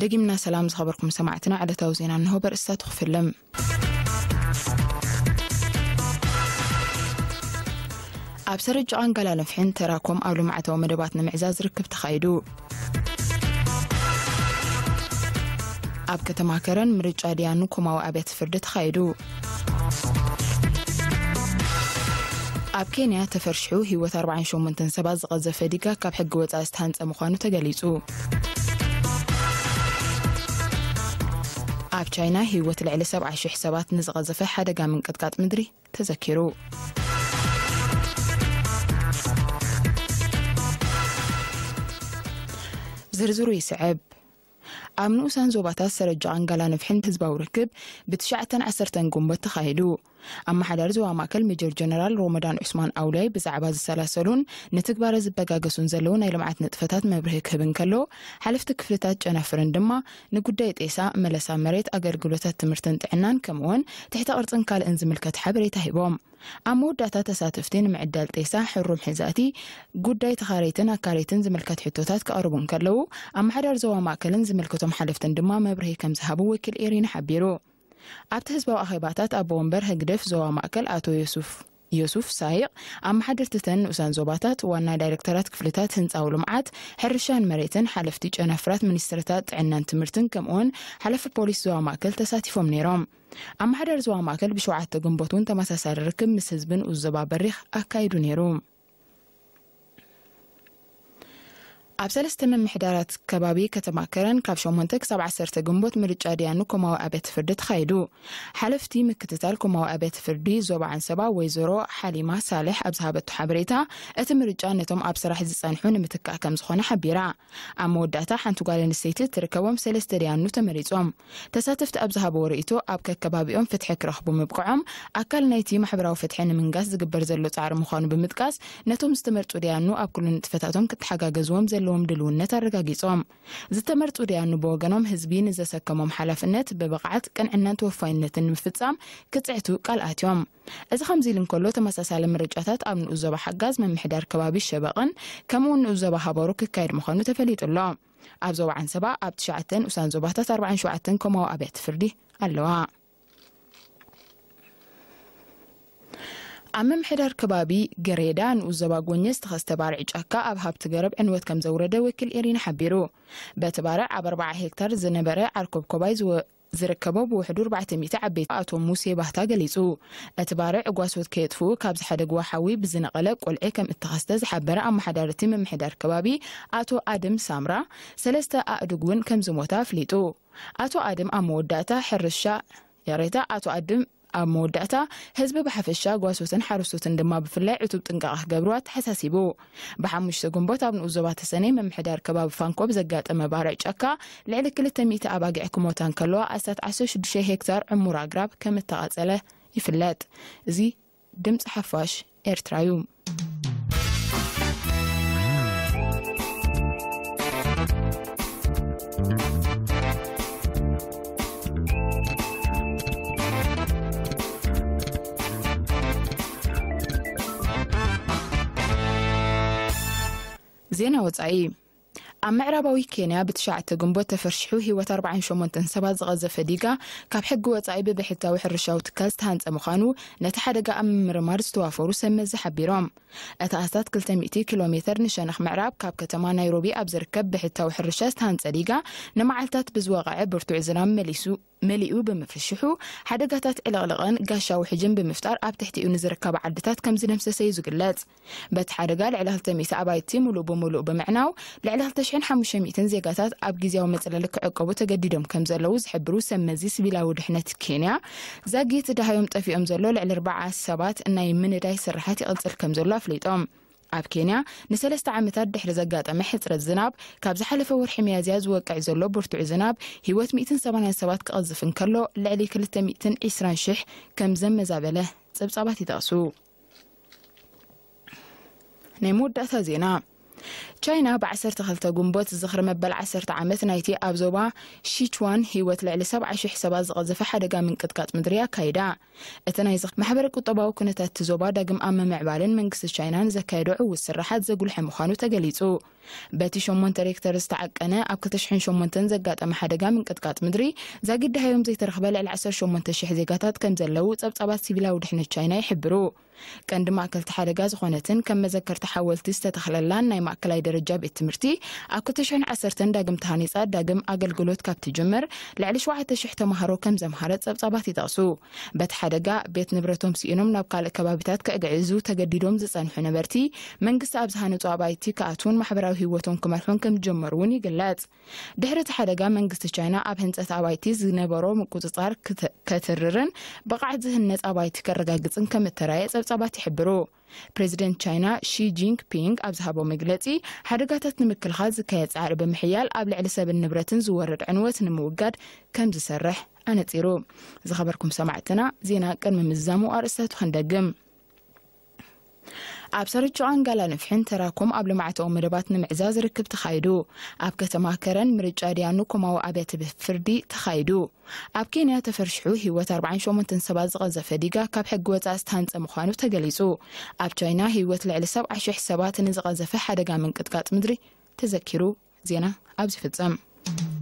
ደጊምና ሰላም ዝኸበርኩም ሰማዕትና፣ ዕለታዊ ዜና እንሆ። በርእስታቱ ክፍልም። ኣብ ሰረጅ ቃንጋላ ንፍሕን ተራኮም ኣብ ልምዓታዊ መደባት ንምዕዛዝ ርክብ ተኻይዱ። ኣብ ከተማ ከረን ምርጫ ድያኑ ኮማዊ ኣብያተ ፍርዲ ተኻይዱ። ኣብ ኬንያ ተፈርሽሑ ህይወት ኣርባዓን ሸሞንተን ሰባት ዝቐዘፈ ዲጋ ካብ ሕጊ ወፃኢ ዝተሃንፀ ምዃኑ ተገሊፁ። ኣብ ቻይና ህይወት ልዕሊ ሰብዓ ሽሕ ሰባት ንዝቐዘፈ ሓደጋ ምንቅጥቃጥ ምድሪ ተዘኪሩ። ዝርዝሩ ይስዕብ። ኣብ ንኡሳን ዞባታት ሰረጃ ኣንጋላ ንፍሕን ህዝባዊ ርክብ ብትሽዓተን ዓሰርተን ግንቦት ተኻይዱ። ኣመሓዳሪ ዞባ ማእከል ሜጀር ጀነራል ሮመዳን ዑስማን ኣውላይ ብዛዕባ ዝሰላሰሉን ንትግባረ ዝበጋገሱን ዘለዉ ናይ ልምዓት ንጥፈታት መብርሂ ክህብ እንከሎ፣ ሓለፍቲ ክፍልታት ጨናፍርን ድማ ንጉዳይ ጤሳ፣ መለሳ መሬት፣ ኣገልግሎታት ትምህርትን ጥዕናን ከምኡውን ትሕተ ቅርጽን ካልእን ዝምልከት ሓበሬታ ሂቦም። ኣብ መወዳእታ ተሳተፍቲ ንምዕዳል ጤሳ፣ ሕሩም ሕዛእቲ፣ ጉዳይ ተኻረይትን ኣካረይትን ዝምልከት ሕቶታት ክቐርቡ እንከለዉ፣ ኣመሓዳሪ ዞባ ማእከልን ዝምልከቶም ሓለፍትን ድማ መብርሂ ከም ዝሃቡ ወኪል ኤሪና ሓቢሩ። ኣብቲ ህዝባዊ ኣኼባታት ኣቦ ወንበር ህግደፍ ዞባ ማእከል ኣቶ ዮሱፍ ዮሱፍ ሳይቕ፣ ኣመሓደርቲ ተን ንኡሳን ዞባታት፣ ዋና ዳይሬክተራት ክፍልታት ህንጻዊ ልምዓት፣ ሕርሻን መሬትን፣ ሓለፍቲ ጨናፍራት ሚኒስትርታት ጥዕናን ትምህርትን ከምኡውን ሓለፊ ፖሊስ ዞባ ማእከል ተሳቲፎም ነይሮም። ኣመሓዳሪ ዞባ ማእከል ብሸውዓተ ግንቦት እውን ተመሳሳሊ ርክብ ምስ ህዝቢ ንኡስ ዞባ በሪኽ ኣካይዱ ነይሩ። ኣብ ሰለስተ ምምሕዳራት ከባቢ ከተማ ከረን ካብ ሸሞንተ ክሳብ ዓሰርተ ግንቦት ምርጫ ድያኑ ኮማዊ ኣብያተ ፍርዲ ተኻይዱ። ሓለፍቲ ምክትታል ኮማዊ ኣብያተ ፍርዲ ዞባ ዓንሰባ ወይዘሮ ሓሊማ ሳልሕ ኣብ ዝሃበቶ ሓበሬታ፣ እቲ ምርጫ ነቶም ኣብ ስራሕ ዝጸንሑ ንምትካእ ከም ዝኾነ ሓቢራ። ኣብ መወዳእታ ሓንቲ ጓል ኣንስተይቲ እትርከቦም ሰለስተ ድያኑ ተመሪጾም። ተሳተፍቲ ኣብ ዝሃብዎ ርእይቶ፣ ኣብ ከከባቢኦም ፍትሒ ክረኽቡ ምብቅዖም ኣካል ናይቲ ማሕበራዊ ፍትሒ ንምንጋስ ዝግበር ዘሎ ጻዕሪ ምዃኑ ብምጥቃስ፣ ነቶም ዝተመርጹ ደያኑ ኣብ ኩሉ ንጥፈታቶም ክተሓጋገዝዎም ዘለዎም ድልውነት ኣረጋጊጾም። ዝተመርጹ ደያኑ ብወገኖም፣ ህዝቢ ንዘሰከሞም ሓላፍነት ብብቕዓት፣ ቅንዕናን ተወፋይነትን ንምፍጻም ክጽዕቱ ቃል ኣትዮም። እዚ ከምዚ ኢሉ እንከሎ፣ ተመሳሳሊ ምርጫታት ኣብ ንኡስ ዞባ ሓጋዝ፣ ምምሕዳር ከባቢ ሸበቕን ከምኡ ንኡስ ዞባ ሃበሩ ክካየድ ምዃኑ ተፈሊጡ ኣሎ። ኣብ ዞባ ዓንሰባ ኣብ ትሽዓተ ንኡሳን ዞባታት ኣርባዓን ሸውዓተን ኮማዊ ኣብያተ ፍርዲ ኣለዋ። ኣብ ምምሕዳር ከባቢ ገሬዳ ንኡስ ዞባ ጎኘ ዝተኸስተ ባርዕ ጫካ ኣብ ሃብቲ ገረብ ዕንወት ከም ዘውረደ ወኪል ኤሪና ሓቢሩ። በቲ ባርዕ ኣብ ኣርባዓ ሄክታር ዝነበረ ዓርኮብኮባይ ዝወ-፣ ዝርከቦ ብውሕዱ ኣርባዕተ ሚእቲ ዓበይቲ ኣቶ ሙሴ ባህታ ገሊጹ። እቲ ባርዕ ጓሶት ከየጥፍኡ ካብ ዝሓደግዎ ሓዊ ብዝነቐለ ቆልዒ ከም እተኸስተ ዝሓበረ ኣመሓዳሪ እቲ ምምሕዳር ከባቢ ኣቶ ኣድም ሳምራ፣ ሰለስተ ኣእዱግ እውን ከም ዝሞታ ኣፍሊጡ። ኣቶ ኣድም ኣብ መወዳእታ ሕርሻ፣ ይቕሬታ፣ ኣቶ ኣድም ኣብ መወዳእታ ህዝቢ ብሓፈሻ ጓሶትን ሓረስቶትን ድማ ብፍላይ ዕቱብ ጥንቃቐ ክገብሩ ኣተሓሳሲቡ። ብሓሙሽተ ግንቦት ኣብ ንኡስ ዞባ ተሰነይ ምምሕዳር ከባቢ ፋንኮብ ዘጋጠመ ባርዕ ጫካ ልዕሊ ክልተ ሚእቲ ኣባጊዕ ክሞታ እንከለዋ ኣስታት ዓሰርተ ሽዱሽተ ሄክታር ዕሙር ኣግራብ ከም እተቓጸለ ይፍለጥ። እዚ ድምጺ ሓፋሽ ኤርትራ እዩ። ዜና ወጻኢ። ኣብ ምዕራባዊ ኬንያ ብትሽዓተ ግንቦት ተፈርሺሑ ህይወት ኣርባዓን ሸሞንተን ሰባት ዝቐዘፈ ዲጋ፣ ካብ ሕጊ ወጻኢ ብብሕታዊ ሕርሻዊ ትካል ዝተሃንጸ ምዃኑ ነቲ ሓደጋ ኣብ ምምርማር ዝተዋፈሩ ሰብ መዚ ሓቢሮም። እቲ ኣስታት ክልተ ሚእቲ ኪሎ ሜተር ንሸነኽ ምዕራብ ካብ ከተማ ናይሮቢ ኣብ ዝርከብ ብሕታዊ ሕርሻ ዝተሃንጸ ዲጋ፣ ንመዓልታት ብዝወቕዐ ብርቱዕ ዝናብ መሊሱ መሊኡ ብምፍሽሹ፣ ሓደጋታት ዕልቕልቕን ጋሻ ውሕጅን ብምፍጣር ኣብ ትሕቲኡ ንዝርከባ ዓድታት ከም ዝደምሰሰ እዩ ዝግለጽ። በቲ ሓደጋ ልዕሊ ክልተ ሚእቲ ኣባይቲ ምሉእ ብምሉእ ብምዕናው፣ ልዕሊ ክልተ ሽሕን ሓሙሽተ ሚእትን ዜጋታት ኣብ ግዝያዊ መጽለሊ ክዕቀቡ ተገዲዶም ከም ዘለዉ ዝሕብሩ ሰብ መዚ ሲቪላዊ ድሕነት ኬንያ፣ ዛጊት ደሃዮም ጠፊኦም ዘሎ ልዕሊ ኣርባዓ ሰባት ናይ ምንዳይ ስራሓት ይቕጽል ከም ዘሎ ኣፍሊጦም። ኣብ ኬንያ ንሰለስተ ዓመታት ድሕሪ ዘጋጠመ ሕጽረት ዝናብ፣ ካብ ዝሓለፈ ወርሒ ሚያዝያ ዝወቅዕ ዘሎ ብርቱዕ ዝናብ፣ ህይወት ሚእትን ሰማንያን ሰባት ክቐዝፍ እንከሎ፣ ልዕሊ ክልተ ሚእትን ዕስራን ሽሕ ከም ዘመዛበለ ጸብጻባት ይጠቕሱ። ናይ መወዳእታ ዜና። ቻይና ብ ዓሰርተ ክልተ ግንቦት ዝኽሪ መበል ዓሰርተ ዓመት ናይቲ ኣብ ዞባ ሺችዋን ህይወት ልዕሊ ሰብዓ ሽሕ ሰባት ዝቐዘፈ ሓደጋ ምንቅጥቃጥ ምድሪ ኣካይዳ። እቲ ናይ ዝኽ- ማሕበረ ቁጠባዊ ኩነታት እቲ ዞባ ዳግም ኣብ ምምዕባልን መንግስቲ ቻይናን ዘካየዶ ዕዉት ስራሓት ዘጉልሐ ምዃኑ ተገሊጹ። በቲ ሸሞንተ ሬክተር ዝተዓቀነ ኣብ ክልተ ሽሕን ሸሞንተን ዘጋጠመ ሓደጋ ምንቅጥቃጥ ምድሪ ዛጊድ ደሃዮም ዘይተረኽበ ልዕሊ ዓሰርተ ሸሞንተ ሽሕ ዜጋታት ከም ዘለዉ ጸብጻባት ሲቪላዊ ድሕነት ቻይና ይሕብሩ። ቀንዲ ማእከል እቲ ሓደጋ ዝኾነትን ከም መዘከርታ ሓወልቲ ዝተተኽለላን ናይ ማእከላይ ደረጃ ቤት ትምህርቲ ኣብ ክልተ ሽሕን ዓሰርተን ዳግም ተሃኒጻ ዳግም ኣገልግሎት ካብ ትጅምር ልዕሊ ሸውዓተ ሽሕ ተማሃሮ ከም ዘምሃረት ጸብጻባት ይጠቕሱ። በቲ ሓደጋ ቤት ንብረቶም ስኢኖም ናብ ካልእ ከባቢታት ክዕግዕዙ ተገዲዶም ዝጸንሑ ነበርቲ መንግስቲ ኣብ ዝሃነጹ ኣባይቲ ክኣትዉን ማሕበራዊ ህይወቶም ክመርሑን ከም ዝጀመሩ እውን ይግለጽ። ድሕሪ እቲ ሓደጋ መንግስቲ ቻይና ኣብ ህንጸት ኣባይቲ ዝነበሮ ምቁጽጻር ክተ- ከትርርን ብቕዓት ዝህነጽ ኣባይቲ ከረጋግጽን ከም እተራየ ጸብጻባት ይሕብሩ። ፕሬዚደንት ቻይና ሺ ጂንፒንግ ኣብ ዝሃቦ መግለጺ፣ ሓደጋታት ንምክልኻል ዝካየድ ጻዕሪ ብምሕያል ኣብ ልዕሊ ሰብን ንብረትን ዝወርድ ዕንወት ንምውጋድ ከም ዝሰርሕ ኣነጺሩ። ዝኸበርኩም ሰማዕትና፣ ዜና ቅድሚ ምዝዛሙ ኣርእስታቱ ክንደግም። ኣብ ሰረችዖን ጋላ ንፍሕን ተራኩም ኣብ ልምዓታዊ መደባት ንምዕዛዝ ርክብ ተኻይዱ። ኣብ ከተማ ከረን ምርጫ ዲያኑ ኮማዊ ኣብያተ ፍርዲ ተኻይዱ። ኣብ ኬንያ ተፈርሽሑ ህይወት ኣርባዓን ሸሞንተን ሰባት ዝቐዘፈ ዲጋ ካብ ሕጊ ወፃኢ ዝተሃንፀ ምዃኑ ተገሊፁ። ኣብ ቻይና ህይወት ልዕሊ ሰብዓ ሽሕ ሰባት ንዝቐዘፈ ሓደጋ ምንቅጥቃጥ ምድሪ ተዘኪሩ። ዜና ኣብዚ ፍጸም።